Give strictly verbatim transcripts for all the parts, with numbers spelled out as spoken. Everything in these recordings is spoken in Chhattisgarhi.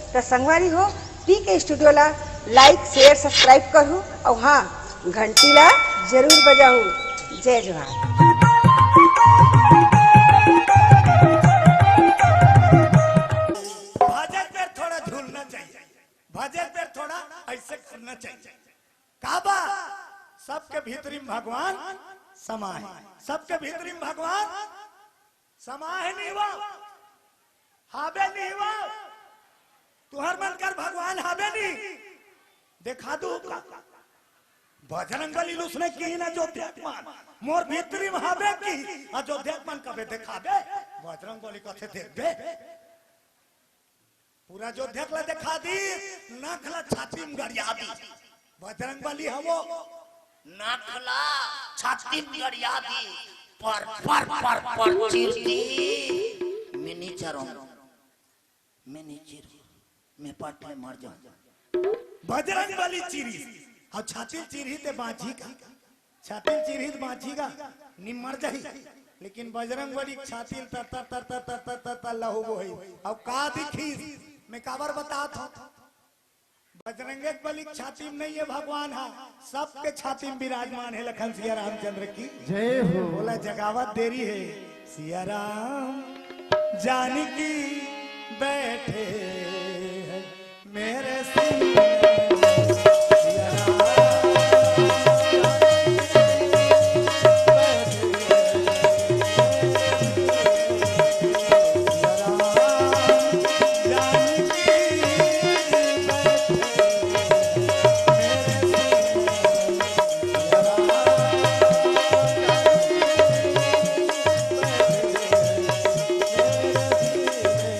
त संगवारी हो, पीके स्टूडियो ला like, share, subscribe करहू अउ हाँ, घंटी ला जरूर बजाहू। जय जोहार। भजन पे थोड़ा झूलना चाहिए, भजन पे थोड़ा ऐसे करना चाहिए। का बा? सबके भीतरी में भगवान समाए, सबके भीतरी में भगवान समाए नहीं हुआ, हाबे नहीं हुआ। तुहर मन कर भगवान हाबे नहीं, देखा दू का? बजरंग बली लुसने की ना जो देखमान, मोर भीतरी में हाबे की, आ जो देखमान कबे देखाबे, बजरंग बली कथे देखबे। पूरा जो देख ला देखा दी, नाक ला छाती में गरिया दी। बजरंग बली हवो, नाक ला छाती में गरिया दी, पर, पर, पर, पर चीर दी। मैं नहीं चरूं, मैं नहीं चीरूं, मैं पट ले मर जाऊं। बजरंग बली चीरी, अउ छाती चीरी ते बांची का, छाती चीरी ते बांची का, निम मर जाही। लेकिन बजरंग बली छाती तर, तर, तर, तर, तर, तर, तर, तर लहू बोही। अब का दिखी, मैं काबर बतात हूं? बजरंग बली छाती में नहीं है भगवान हा, सबके छाती में विराजमान है। लखन सिया रामचंद्र की जय हो। बोला जगावत देरी है, सिया राम जानकी बैठे हैं मेरे सीने में। सिया राम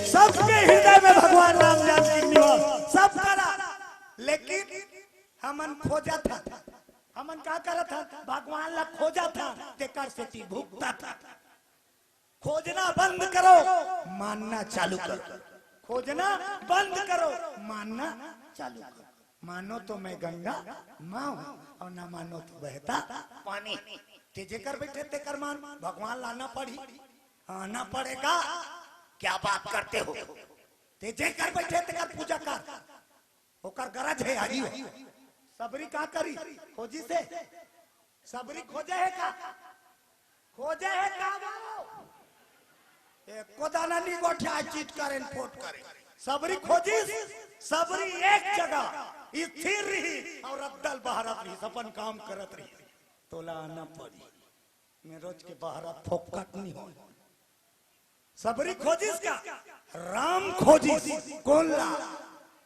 सबके हृदय में भगवान राम जानकी निवास, सब करा। लेकिन हमन खोजत हन, हमन का करत हन? भगवान ला खोजत हन, तेकर सेती भुगतत हन। खोजना बंद करो, मानना चालू करो। खोजना बंद करो, मानना चालू करो। मानो तो मैं गंगा माँ हूँ और ना मानो तो बहता पानी। ते जेकर बैठे तेकर मान, भगवान लाना पड़ी, आना पड़ेगा। क्या बात करते हो? ते जेकर बैठे तेकर पूजा कर, ओकर गरज है, आही हो। सबरी का करी? खोजी से सबरी खोजे है का? खोजे है का वो? एको दाना नहीं गोठिया, चित करें, फोट करें। सबरी खोजिस, सबरी एक जगह स्थिर रही और अद्दल बहरत रही, अपन काम करत रही। तोला आना पड़ी, मैं रोज के बहरत फोकट नहीं हो। सबरी खोजिस का? राम खोजिस। कौन ला?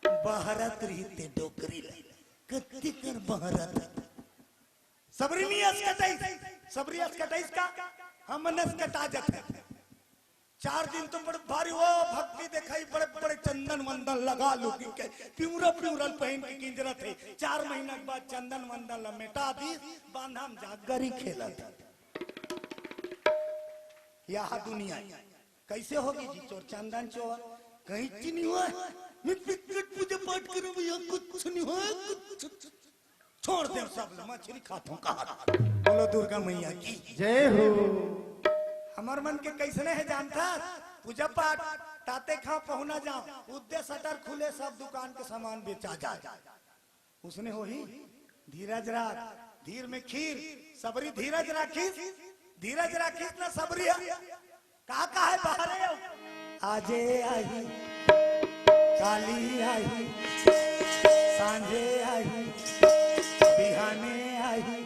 बहरत रही ते डोकरी ला। कत्ती कर बहरत? सबरी नहीं असकटाइस, सबरी असकटाइस का? हमन असकटा जाथे। चार दिन तो बड़ भारी वो भक्ति देखाई, बड़े बड़े चंदन वंदन लगा लुगी के, पिउरा पिउरा पहन के किंजरत हे। चार महीना के बाद चंदन वंदन ला मेटा दी, बांधा में जागरी खेलत। यह दुनिया कैसे होगी जी? चोर चंदन चोर कहीं ची नहीं हुआ। मैं बिकट पूजा पाठ करूं भैया, कुछ नहीं हुआ, कुछ छोड़ दे सब, मछली खात हूं कहा। बोलो दुर्गा मैया की जय हो। हमर मन के कैसने है जानता? पूजा पाठ, ताते खा पहुना जाओ, उद्दे शटर खुले, सब दुकान के सामान बेचा जाए। उसने होही धीरज राख, धीर में खीर, सबरी धीरज राखिस, धीरज राखिस ना सबरी ह। का का है बाहरे हो? आजे आही, काली आही, सांझे आही, बिहाने आही,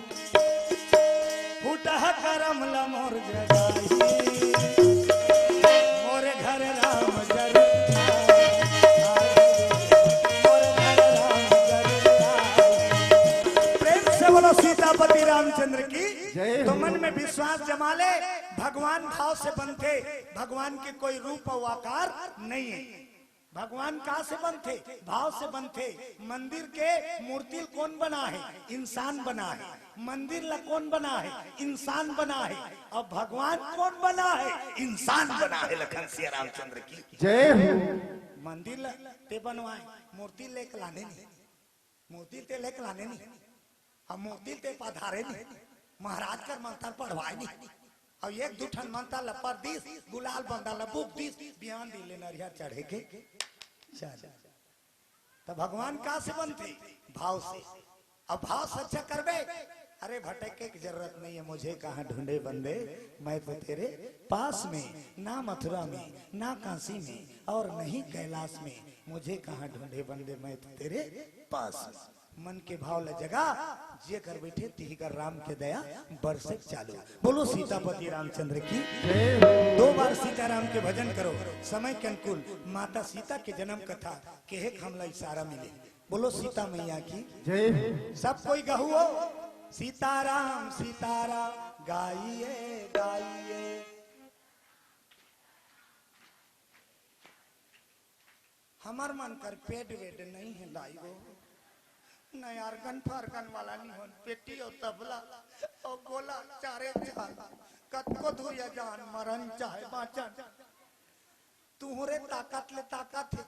फूटह करम ल मोर जगाही, मोर घर राम जरूर आही, मोर घर राम जरूर आही। प्रेम से बोलो सीतापति रामचंद्र की। जय तो हो। मन में विश्वास जमा ले, भगवान भाव से बनथे, भगवान के कोई रूप अउ आकार नहीं है। भगवान का से बनथे? भाव से बनथे। मंदिर के मूर्ति ल कौन बना है? इंसान बना है। मंदिर ला कौन बना है? इंसान बना है। अब भगवान कौन बना है? इंसान बना है। लखन सिया रामचंद्र की जय हो। मंदिर ला ते बनवाए, मूर्ति लेके लाने नहीं, मूर्ति ते लेके लाने नहीं, अब मूर्ति ते पधारे नहीं, महाराज कर मंत्र पढ़वाए नहीं। अब एक दू ठन मंत्र ला पढ़ दीस, गुलाल बंदा ला बुक दीस, बिहान दिन ले नरिया चढ़े के चल। त भगवान का से बनथे? भाव से। अब भाव सच्चा करबे, अरे भटके की जरूरत नहीं है, मुझे कहाँ ढूंढे बंदे, मैं तो तेरे पास में, ना मथुरा में, ना काशी में, और नहीं कैलाश में, मुझे कहाँ ढूंढे बंदे, मैं तो तेरे पास में। मन के भाव ल जगा, जे कर बैठे तिही कर राम के दया बरसे चालू। बोलो सीतापति रामचंद्र की। दो बार सीताराम के भजन करो, समय के अनुकूल। माता सीता के जन्म कथा कहे के हमला इशारा मिले। बोलो सीता मैया की। जय हो। सब कोई गहुओ, सीताराम सीताराम गाइए गाइए। हमर मन कर पेड वेड नहीं है दाई गो, न आर्गन फार्गन वाला नहीं हो, पेटी और तबला और गोला चारे चार, कतको धुरिया जान मरन चाहे बाँचन, तुहरे ताकत ले ताकत है।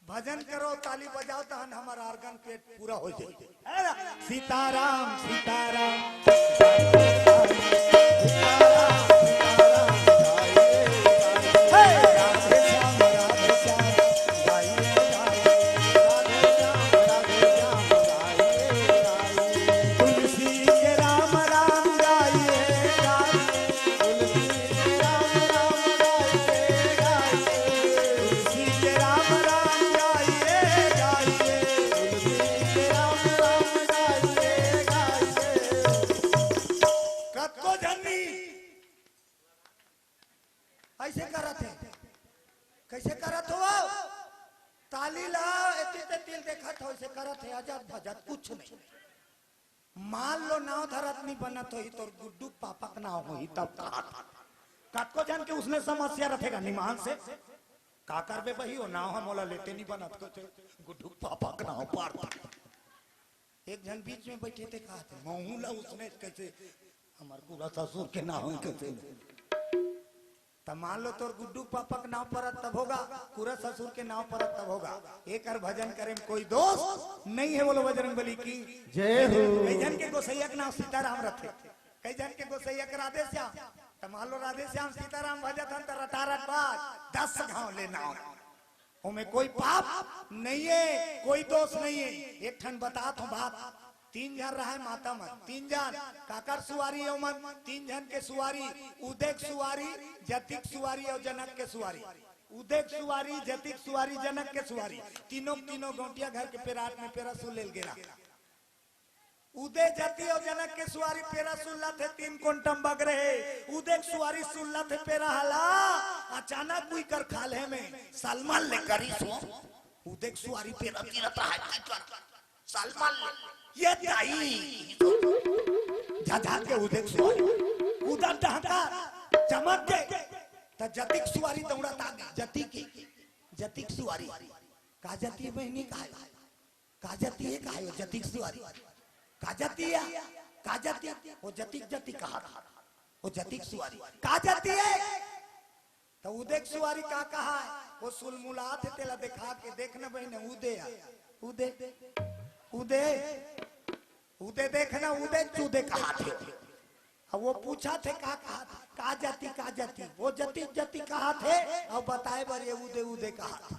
भजन करो, ताली बजाओ, तहन हमर आर्गन पेट पूरा हो जाए। है ना? सीताराम सीताराम। कतको झन नी ऐसे करत हे। कैसे करत हो? ताली ला एती ते तिल देखत हो, ऐसे करत हे, अजत भजत कुछ नहीं। मान लो नाव धरत नहीं बनत होही, तोर गुड्डू पापक नाव होही तब कहा। कतको झन के उसने समस्या रथेगा निमान से, का करबे बही, वो नाव हम ओला लेते नहीं बनत को थे, गुड्डू पापक नाव पार। एक झन बीच में बैठे थे, कहा थे, महूँ ला उसने कैसे, हमर पूरा ससुर के नाव है कैसे। त मान लो तोर गुड्डू पापक नाव परत तब होगा, पूरा ससुर के नाव परत तब होगा। एकर भजन करे में कोई दोष नहीं है। बोलो बजरंग बली की। जय हो। कई झन के गोसैया के नाव सीताराम रथे, कई झन के गोसैया के राधे श्याम। त मान लो राधे श्याम सीताराम भजत हन त रटारट बाज दस घाव ले नाव। ओमे कोई पाप नहीं है, कोई दोष नहीं है। एक ठन बतात हूँ बात, तीन झन रहे माता मन, तीन झन काकर सुवारी है ओमन, तीन झन के सुवारी, उदेक सुवारी, जतिक सुवारी और जनक के सुवारी। उदेक सुवारी, जतिक सुवारी, जनक के सुवारी, तीनों तीनों गौंटिया घर के पेराट में पेरा सुलेल गेला। उदे जति अउ जनक के सुवारी पेरा सुल्लत हे, तीन कोंटम बगरे हे। उदे के सुवारी सुल्लत हे पेरा हला, अचानक उइकर खाल्हे में सलमल ले करिस हो। उदे के सुवारी पेरा तीरत रहा हे, की कर? सलमल ले। ये दाई। झझा के उदे के सुवारी। उदत डहका, चमक के। त जति के सुवारी दौड़त आगे, जति के, जति के सुवारी। का जति बहिनी कहाय? का जति हे कहाय वो जति के सुवारी? का जति हे? का जति? वो जति के जति कहाय। वो जति के सुवारी। का जति हे? त उदे के सुवारी का कहाय? वो सुलमुलात हे तेला देखा के, देख न बहिने, उदे आ। उदे। उदे। उदे देख न, उदे चूदे कहाथे। अब वो पूछा थे का कहा, का जति, का जति? वो जति, जति कहाथे, अब बताए बर ये उदे, उदे कहाथे।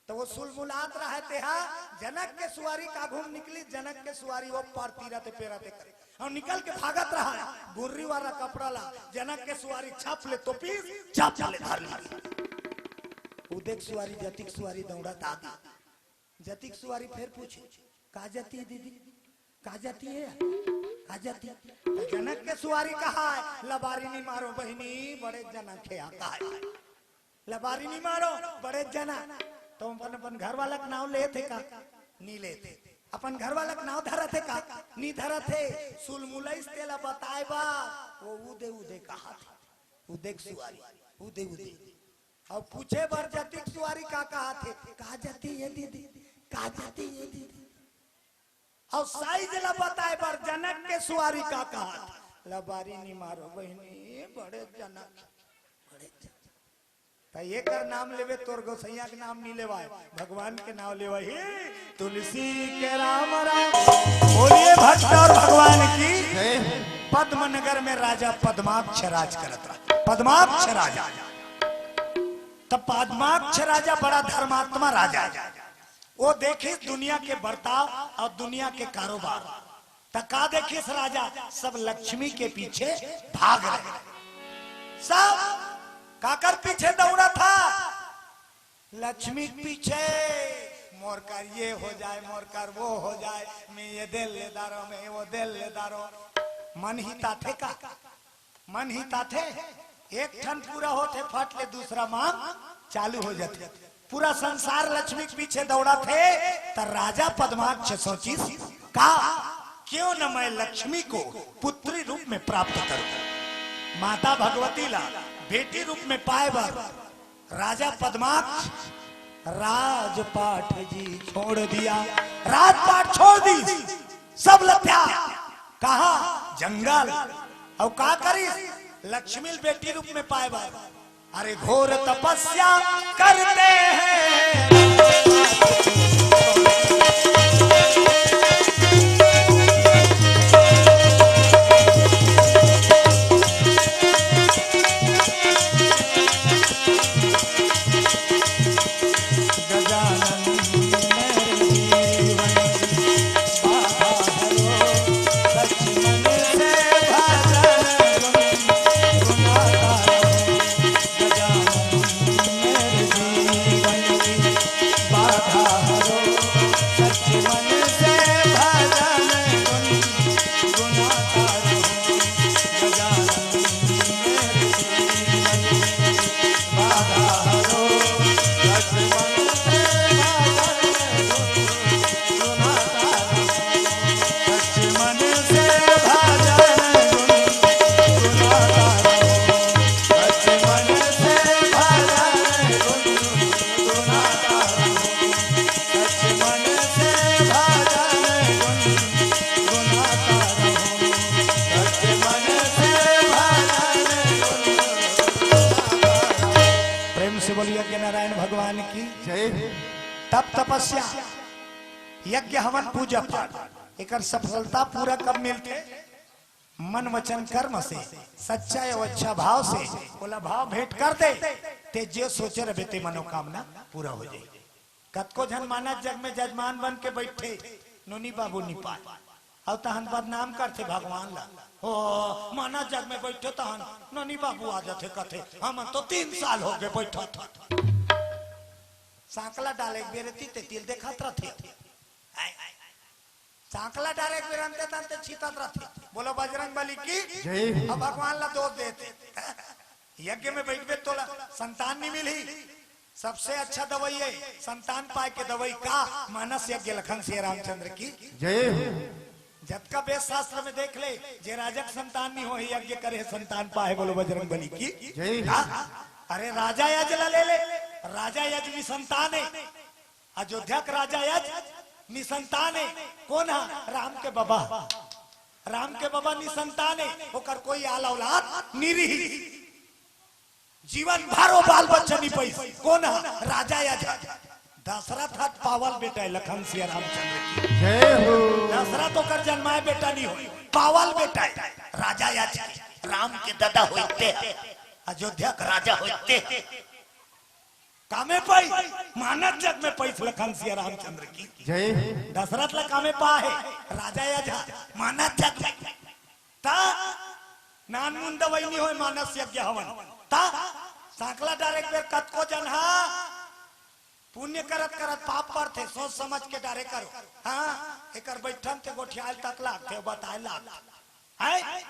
त वो सुलमुलात रहा हे तेहा, जनक के सुवारी का घूम निकली, जनक के सुवारी वो पार तीरत पेरत करे। अउ निकल के भागत रहा हे, भुर्री वाला कपड़ा ला, जनक के सुवारी छप ले तोपिस, छप ले धर ली। उदे के सुवारी, जति के सुवारी दौड़त आगे। जति के सुवारी फेर पूछे, का जति हे दीदी? का जति हे? का जति? त जनक के सुवारी कहाय, लबारी नी मारो बहिनी, बड़े जनक हे आ कहाय। लबारी नी मारो, बड़े जनक। त अपन, अपन घर वाला के नाव लेथे का? नी लेथे। अपन घर वाला के नाव धरथे का? नी धरथे। सुलमुलाइस तेला बताए बर, वो उदे उदे कहाथे। उदे के सुवारी, उदे उदे। अउ पूछे बर जति के सुवारी का कहाथे? का जति हे दीदी? का जति हे दीदी? अउ साइज ला बताए बर जनक के सुवारी का कहाथे? लबारी नी मारो बहिनी, बड़े जनक, बड़े जनक। त एकर नाम लेबे, तोर गोसैया के नाम नी लेवाय, भगवान के नाम लेवाय। हे तुलसी के राम राम। बोलिए भक्त और भगवान की। जय हो। पद्मनगर में राजा पद्माक्ष राज करत रहा। पद्माक्ष राजा। त पद्माक्ष राजा बड़ा धर्मात्मा राजा। वो देखिस दुनिया के बर्ताव अउ दुनिया के कारोबार, त का देखिस राजा? सब लक्ष्मी के पीछे भाग रहे। सब काकर पीछे दौड़त हे? लक्ष्मी के पीछे। मोर कर ये हो जाय, मोर कर वो हो जाय, मैं ये दे ले दारो, मैं वो दे ले दारो। मन हिताथे का? मन हिताथे। एक ठन पूरा होथे, फट ले दूसरा मांग चालू हो जाथे। पूरा संसार लक्ष्मी के पीछे दौड़त हे, त राजा पद्माक्ष सोचिस, का क्यों न मैं लक्ष्मी को पुत्री रूप में प्राप्त करूं? माता भगवती ला बेटी रूप में पाए बर राजा पद्माक्ष राजपाट जी छोड़ दिया, राजपाट छोड़ दिस, सब ल त्याग। कहा? जंगल। अउ का करिस? लक्ष्मी ल बेटी रूप में पाए बर, अरे, घोर तपस्या करते हैं। प्रेम से बोलिए यज्ञ नारायण भगवान की। जय। तप तपस्या, यज्ञ हवन, पूजा पाठ, एकर सफलता पूरा कब मिलथे? मन वचन कर्म से, सच्चा अउ अच्छा भाव से ओला भाव भेंट कर दे, ते जे सोचे रहिबे ते मनोकामना पूरा हो जाही। कतको झन मानस जग में जजमान बन के बइठे, नोनी बाबू नि पाय, अउ तहन बदनाम करथे भगवान ला। हो, मानस जग में बइठे तहन नोनी बाबू आ जाथे, कथे, "हमन तो तीन साल हो गे बइठत हन।" सांकला डाले के बेर तीते तिल देखत रथे। सांकला डारे के बेर अंते तंते छीतत रथे। बोलो बजरंग बली की। जय। अब भगवान ला दोष देथे। यज्ञ में बइठबे तोला संतान नि मिलही। सबसे अच्छा दवई हे संतान पाए के दवई का? मानस यज्ञ। लखन सिया रामचंद्र की। जय। जतका वेद शास्त्र में देख ले, जे राजा के संतान नि होही, यज्ञ करे हे, संतान पाए, बोलो बजरंग बली की। जय। हाँ? अरे राजा यज ला ले ले, राजा यज निसंतान हे। अयोध्या के राजा यज निसंतान हे। कोन हा? राम के बबा। राम के बबा निसंतान हे, ओकर कोई आल औलाद नि रिहिस। जीवन भर ओ बाल बच्चा नि पइस। कोन हा? राजा यज। दशरथ हा पावल बेटा हे, लखन सिया रामचंद्र की। जय हो। दशरथ ओकर जन्माए बेटा नि होय, पावल बेटा हे। राजा यज, राम के ददा होइस ते, अयोध्या के राजा होइस ते। कामे पाइस, मानस जग में पाइस, लखन सिया रामचंद्र की। जय। दशरथ ला कामे पाहे, राजा यज हा, मानस जग में। त नानमुन दवई नि होय, मानस यज्ञ हवन। त सांकला डारे के बेर कतको जन हा पुण्य करत करत पाप परथे, सोच समझ के डारे करो। हाँ, एकर बइठन ते गोठियाए तक लागथे, बताए लागथे। हैं?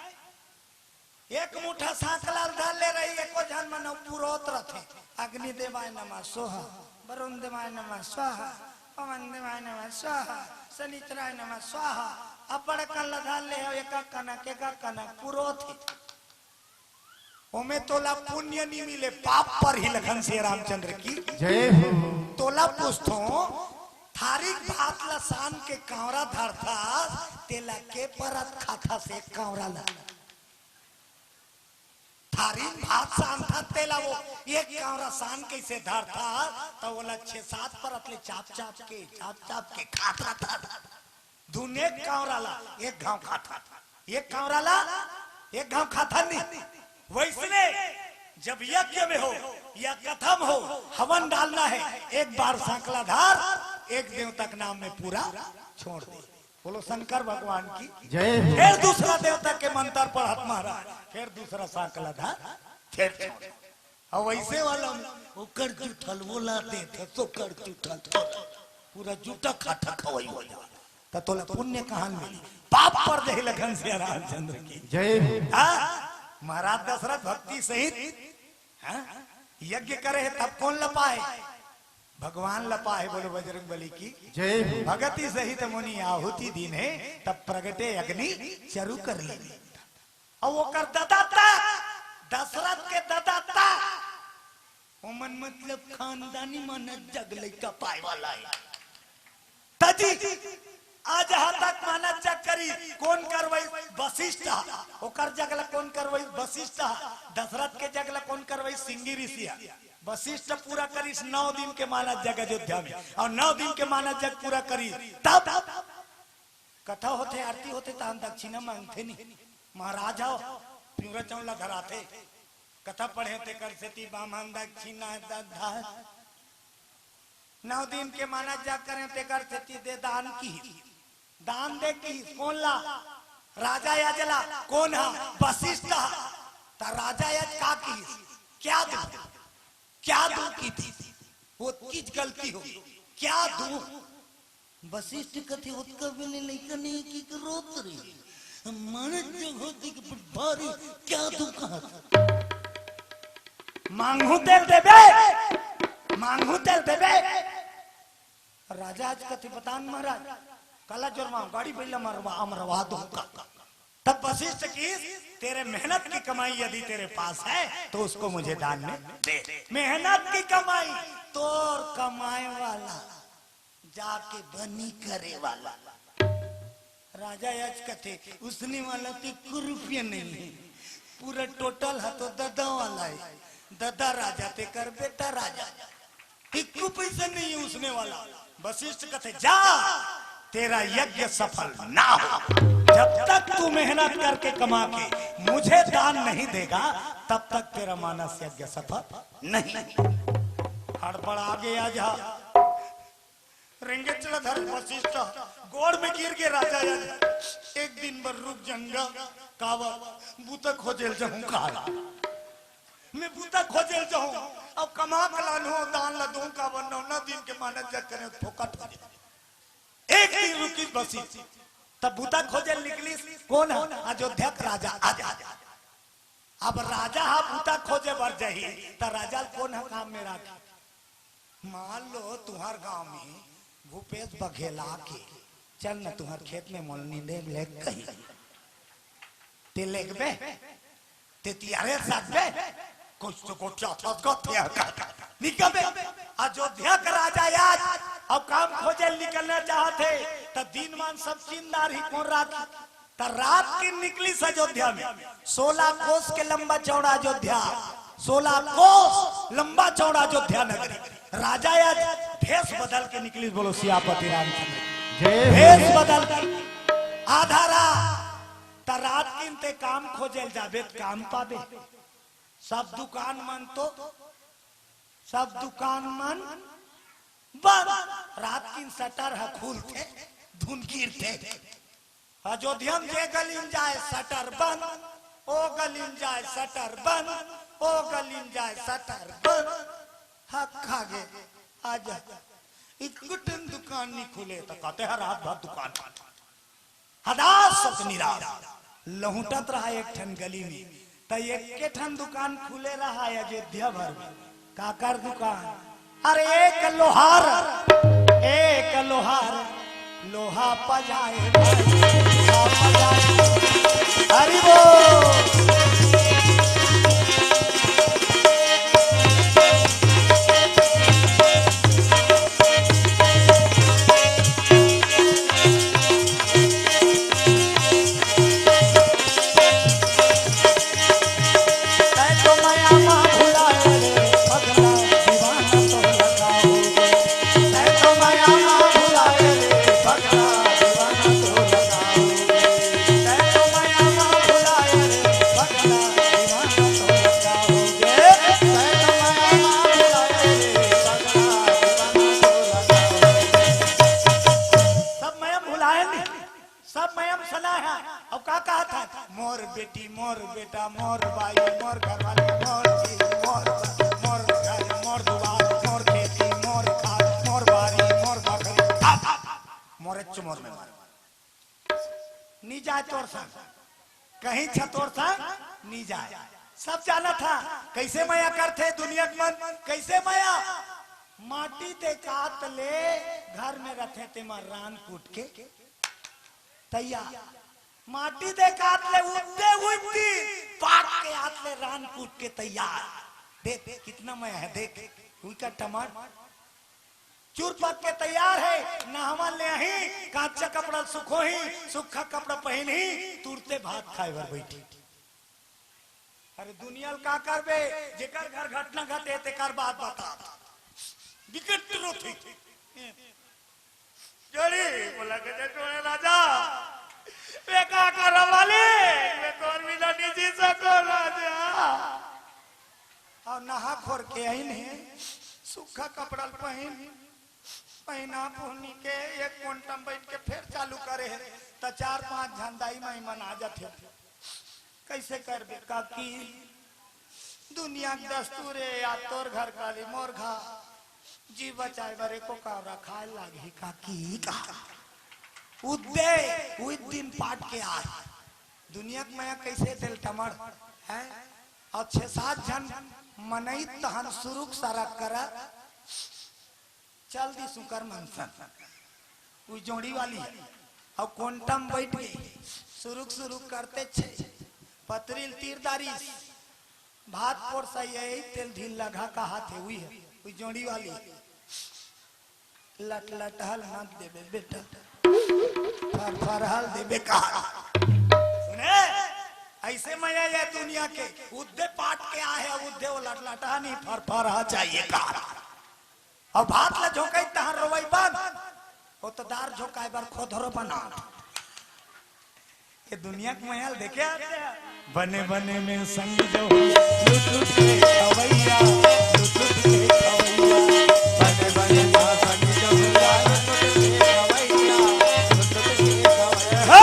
एक मुठा सांकला ल धर ले रही, एको झन मन पुरोत रथे। अग्नि देवाय नमः स्वाहा, वरुण देवाय नमः स्वाहा, पवन देवाय नमः स्वाहा, शनिचराय नमः स्वाहा। अब्बड़ कन ल धर ले हो, एक कनक, एक कनक पुरोत हे। ओमे तोला पुण्य नि मिले, पाप परही, लखन सिया रामचंद्र की। जय हो। तोला पूछथों, थारी भात ला सान के कांवरा धरथस, तेला के परत खाथस एक कांवरा ला? थारी भात सानथस तेला वो एक कांवरा सान कइसे धरथस, त ओला छे सात परत ले चाप चाप के, चाप चाप के खात रथस। धुन एक कांवरा ला एक घांव खाथन, एक कांवरा ला एक घांव खाथन नि। वइसने जब यज्ञ में हो या कथा में हो, हवन डालना हे, एक बार सांकला धर, एक देवता के नाम में पूरा छोड़ दे। बोलो शंकर भगवान की। जय हो। फिर दूसरा देवता के मंत्र पढ़त महाराज, फिर दूसरा सांकला धर, फिर छोड़। और वैसे वाला में ओकर जूठल वो ला देथे, सोकर जूठल, पूरा जूठा खाठा खवई हो जाए। त तोला पुण्य कहाँ मिली? पाप पर जही लखन सिया रामचंद्र की। जय हो। हाँ? महाराज दशरथ भक्ति सहित, हाँ? यज्ञ करे हे तब कौन लपाए? भगवान लपाए, बोलो बजरंग बली की। जय हो। भगति सहित मुनि आहुति दीन्हे, तब प्रगटे अग्नि चरु कर लीन्हे। अउ ओकर ददा तक, दशरथ के ददा तक, ओमन मतलब खानदानी मानस जग लइका पाए वाला हे। तजी, आज यहाँ तक मानस जग करी, कौन करवाई? वशिष्ठ। ओकर जग ला कौन करवाई? वशिष्ठ। दशरथ के जग ला कौन करवाई? सिंगी ऋषि। वशिष्ठ पूरा करिस नौ दिन के मानस जग अयोध्या में, अउ नौ दिन के मानस जग पूरा करिस तब कथा होथे, आरती होथे, तहन दक्षिणा मांगथे नहीं। महाराज हो, पिंवरा चाउर ला धराथे। कथा पढ़े तेकर सेती बामन दक्षिणा द-, ध-, नौ दिन के मानस जग करे तेकर सेती दे दान किहिस। दान दे किहिस, कोन ला? राजा यज ला। कोन हा? वशिष्ठ हा। त राजा यज का किहिस? क्या दूं? क्या दूं किहिस? वो चीज गलती हो। क्या दूं? वशिष्ठ कथे, "ओतका बेले लइका नहीं कि रोत रही। मानस जग होती कि भारी क्या तू कहा था? मांगहूं तेला देबे, मांगहूं तेला देबे।" राजा यज कथे, "बतान महाराज, काला जोरवा, गाड़ी बैला मरवा, अमरवा दो का।" तब वशिष्ठ की, "तेरे मेहनत की कमाई यदि तेरे पास है तो उसको मुझे दान में दे।" मेहनत की कमाई, तोर कमाए वाला जाके बनी करे वाला। राजा यज कथे, "उसने वाला तो एको रुपया नहीं है, पूरा टोटल हा तो ददा वाला है, ददा राजा तेकर बेटा राजा, एको पैसा नहीं है उसने वाला।" वशिष्ठ कथे, "जा, तेरा यज्ञ सफल ना हो, जब तक तू मेहनत करके कमा के मुझे दान नहीं देगा, तब तक तेरा मानस यज्ञ सफल नहीं।" हड़बड़ा गया जा, रेंगेच ला धरे वशिष्ठ, गोड़ में गिर गे राजा यज, "एक दिन बर रुक जंगा, काबर? बूता खोजे ल जाहूं कहा। मैं बूता खोजे ल जाहूं, अब कमा के लानहूं, दान ला दूं काबर? नौ दिन के मानस जग करे, फोकट हो जाए। एक दिन रुकिस वशिष्ठ।" तब बूता खोजे ल निकलिस, कोन हा? अयोध्या के राजा यज। अब राजा हा बूता खोजे बर जाही, त राजा ल कोन हा काम में राखही? मान लो तुंहर गांव में भूपेश बघेल आके, "चल न तुंहर खेत में मोला नींदे ले," कही, ते लेगबे? ते तियारे साथ बे? कुछ तो गोठिया थस गो थे का। निकलबे? अयोध्या के राजा यज अब काम खोजे ल निकलना चाहत हे, त दिन मान सब चिंदार ही कोन रात त रात के निकलिस अयोध्या में, सोलह कोस के लंबा चौड़ा अयोध्या, सोलह कोस लंबा चौड़ा अयोध्या नगरी। राजा यज भेष बदल के निकलिस, बोलो सियापति रामचंद्र। जय हो। भेष बदल के आधा रात, त रात किन ते काम खोजे ल जाबे त काम पाबे? सब दुकान मन तो, सब दुकान मन बंद। रात किन शटर ह खुलथे, धुन गिरथे। अयोध्या में जे गली में जाए शटर बंद, ओ गली में जाए शटर बंद, ओ गली में जाए शटर बंद। हक खा गे, आजा, एको ठन दुकान नहीं खुले, त कथे हर रात भर दुकान बंद। हदास अउ निरास लहुटत रहा एक ठन गली में, त एके ठन दुकान खुले रहा अयोध्या भर में। काकर दुकान? अरे एक लोहार, एक लोहार, लोहा पजाए भाई, लोहा पजाए। हरि बोल। अब मैं हम सलाह है। अब का कहा था? मोर बेटी, मोर बेटा, मोर बाई, मोर घरवाली, मोर चीज, मोर, मोर घर, मोर दुआर, मोर खेती, मोर खाद, मोर बारी, मोर बखरी, मोर चुमोर में मार। नी जाए तोर संग, कहीं छ तोर संग नी जाए। सब जाना था कैसे मया करथे दुनिया के मन, कैसे मया। माटी दे कात ले घर में रथे ते मा रान कूट के तैयार। माटी दे कात ले उद्दे उद्दी, पाट के आत ले रान कूट के तैयार। देख कितना मया है, देख उनका टमाटर। चूर पक के तैयार है, नहावा ले आही, कांचा कपड़ा सुखोही, सूखा कपड़ा पहनही, तुरते भात खाए बर बैठी। अरे दुनिया ल का करबे, जेकर घर घटना घटे तेकर बात बता। बिकट रोथे। जड़ी बोला के जे टोले राजा, वे का करो वाली, वे तोर बिना नहीं जी सको राजा। और नहा खोर के आइन हे, सूखा कपड़ा ल पहिन, पहिना पुहनी के एक कोंटा म बैठ के फेर चालू करे हे, त चार पांच झन दाई माई मन आ जाथे। कैसे करबे काकी, दुनिया के दस्तूर हे, या तोर घर काली मोर घर, जी बचाए बर एको कावरा खाए लागही काकी का। उद्दे, उही दिन पाट के आए। दुनिया के मया कैसे दिल टमड़ है। और छह सात झन मनई तहन सुरुक सरक कर चल दी सुकर मनसन। वो जोड़ी वाली है। और कोंटा म बैठ गई। सुरुक सुरुक करते छे पतरील तीर दारिस। भात पोर सही है, तेल ढील लगा कहा थे हुई है। वो जोड़ी वाली है। लट लट हल मत देबे बेटा, फर फर हल देबे कहा। सुने, ऐसे मया ये दुनिया के उद्दे पाट के आहे, उद्दे वो लट लट हा नहीं फर फर हा चाहिए कहा। अब भात ला झोंकाई तहां रोवई बन, वो तो दार झोंकाए बर खोधरो बना। ये दुनिया के मया ल देखे आते हैं। बने बने में संग जो हो, लुट लुट के खवैया, लुट लुट के खवैया। बने बने में संग जो हो, लुट लुट के खवैया, लुट लुट के खवैया।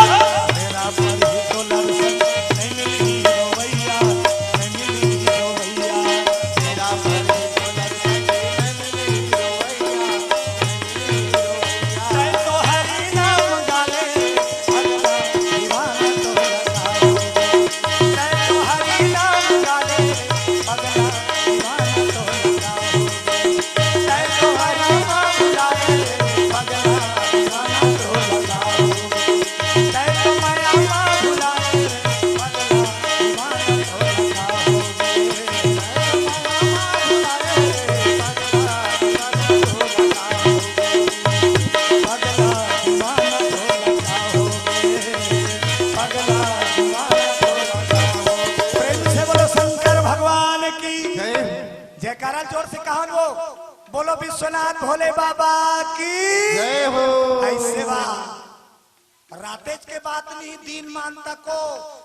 मेरा पर ही तो लड़ संग, नहीं मिली रोवैया, नहीं मिली रोवैया। मेरा पर ही तो लड़ संग, नहीं मिली रोवैया। प्रेम से बोलो शंकर भगवान की। जय हो। जयकारा जोर से कहा वो, बोलो विश्वनाथ भोले बाबा की। जय हो। ऐसे बा, रातेज के बात नहीं, दिन मान तको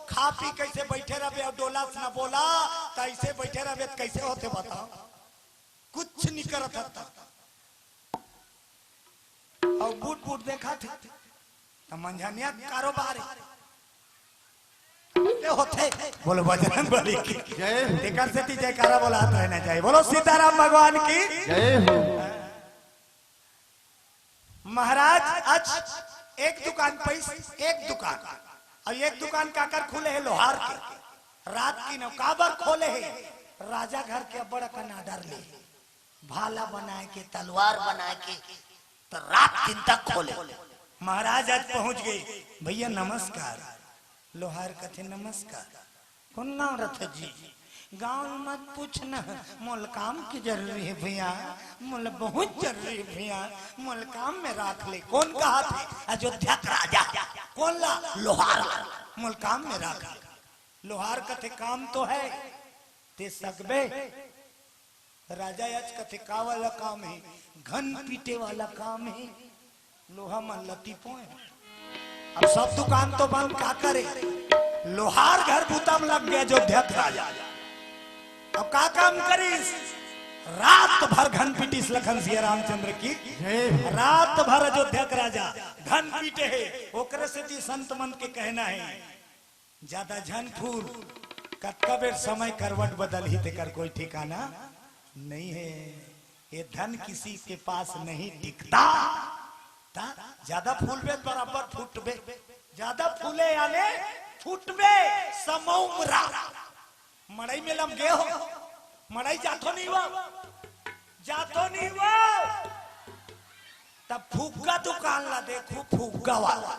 खा पी कैसे बैठे रहबे और डोला से ना बोला, तो ऐसे बैठे रहबे तो कैसे होते बताओ? कुछ नहीं करत हता। और बूट बूट देखा थे, तो मंझनिया कारोबार है। ये होते, बोलो बजरंग बली की। जय हो। एकर सेती जयकारा बोला रहना चाहिए। बोलो सीताराम भगवान की। जय हो। महाराज आज एक दुकान पैस, एक दुकान, और एक दुकान काकर खुले है? लोहार के। रात की न काबर खोले है? राजा घर के बड़ अकन आर्डर ले, भाला बनाए के, तलवार बनाए के, तो रात दिन तक खोले। महाराज आज पहुंच गए, भैया नमस्कार। लोहार कथे नमस्कार। कौन गांव रथे जी? गांव मत पूछना, मोल काम की जरूरी है भैया, मोल बहुत जरूरी है भैया, मोल काम में राख ले। कौन कहा थे? अयोध्या का राजा। कौन ला? लोहार। मोल काम में राख ले। लोहार कथे काम तो है, ते सकबे? राजा आज कथे का वाला काम है? घन पीटे वाला काम है। लोहा मन लती पोए। अब सब दुकान तो बंद, का करे? लोहार घर बूता में लग गया अयोध्या के राजा। अब का काम करिस? रात भर घन पीटिस लखन सिया रामचंद्र की। जय हो। रात भर अयोध्या के राजा धन पीटे हे। ओकरे सेती संत मन के कहना हे, ज्यादा झन फूल, कतका बेर समय करवट बदलही, तेकर कोई ठिकाना नहीं है। ये धन किसी के पास नहीं टिकता। ता ज्यादा फूलबे त बराबर फूटबे, ज्यादा फूले याने फूटबे। समउमरा मड़ई में लम गे हो, मड़ई जाथो नहीं हुआ, जाथो नहीं हुआ। तब फुग्गा दुकान ला देखो, फुग्गा वाला।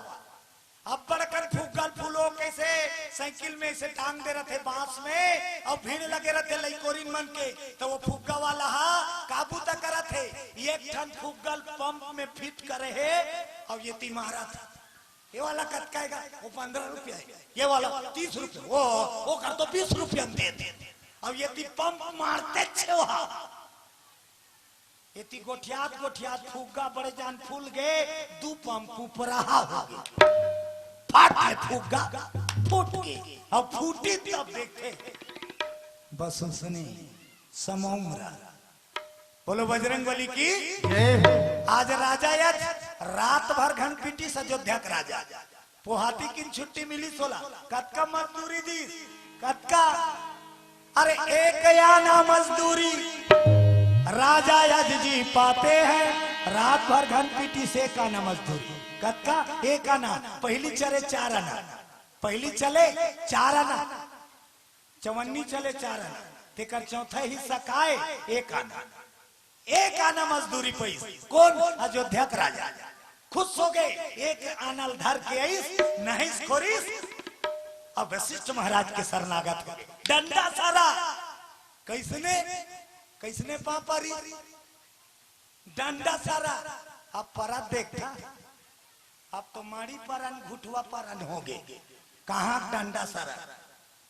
अब्बड़ कन फुग्गा ल फूलो, कइसे साइकिल में अइसे टांग दे रथे बांस में, अउ भीड़ लगे रथे लइकोरिन मन के, त वो फुग्गा वाला हा काबू त करत हे। एक ठन फुग्गा ल पंप में फिट करे हे, अउ ये ती मारत हे। ये वाला कतका हे गा? वो पंद्रह रुपया हे। ये वाला तीस रुपया, वो, वो कर तो बीस रुपया में दे दे। अब ये ती पंप मारते छे वहा। एती गोठियात गोठियात फुग्गा बड़े जान फूल गे, दू पंप ऊपराहा हो गे। फाट गे फुग्गा, फूट गे। अब फूटी तब देखे। बस उसने समउमरा। बोलो बजरंग बली की। जय हो। आज राजा यज रात भर घन पीटिस अयोध्या के राजा। पोहाती किन छुट्टी मिलिस ओला, कतका मजदूरी दिस, कतका? अरे एक आना मजदूरी राजा यज जी पाते हैं, रात भर घन पीटिस एक आना मजदूरी। कतका? एक आना। पहिली चले चार आना, पहिली चले चार आना, चवन्नी चले चार आना, तेकर चौथा हिस्सा काय? एक आना। एक आना मजदूरी पइस। कोन? अयोध्या के राजा। खुश हो गे, एक आना ल धर के आइस, नहिस खोरिस। अब वशिष्ठ महाराज के शरणागत हो गे। डंडा सारा कइसने, कइसने पांव परिस? डंडा सारा। अब परत देखथा, अब तो माड़ी परन, घुटवा परन हो गे। कहाँ डंडा सारा?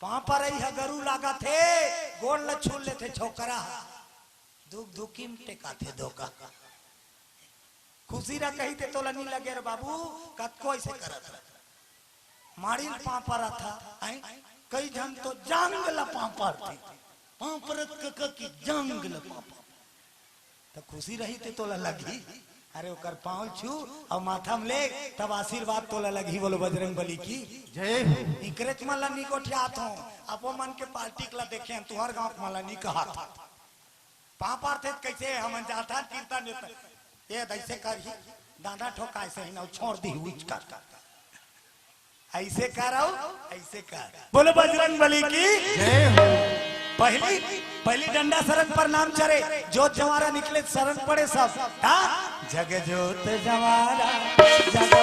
पांव परई ह गरू लागत हे, गोड़ ल छू लेथे छोकरा ह। दुख दुखी में टेकाथे धोखा। खुशी रह कही ते तोला नी लगे रे बाबू, कतको अइसे करत रह। माड़ी ल पांव परत ह, आंय? कई झन तो जांग ल पांव परथे। पांव परत कका की जांग ल पांव परत। त खुशी रही ते तोला लगही। अरे ओकर पांव छू अउ माथा में ले, तब आशीर्वाद तोला लगही। बोलो बजरंग बली की। जय हो। इकरेच मन ला नी गोठियात हो, अपो मन के पार्टी ला देखे, तुहर गांव के मन ला नी कहत हो। पांव परथे त कइसे हमन जाथन कीर्तन वेर्तन। ये अइसे करही, दादा ठोकाय सही ना, छोड़ दी उच कर। अइसे कर अउ अइसे कर। बोलो बजरंग बली की। जय हो। पहिली, पहिली डंडा सरन परनाम चरे, जोत जंवारा निकले सरन पड़े सब। हाँ? जग जोत जंवारा, जग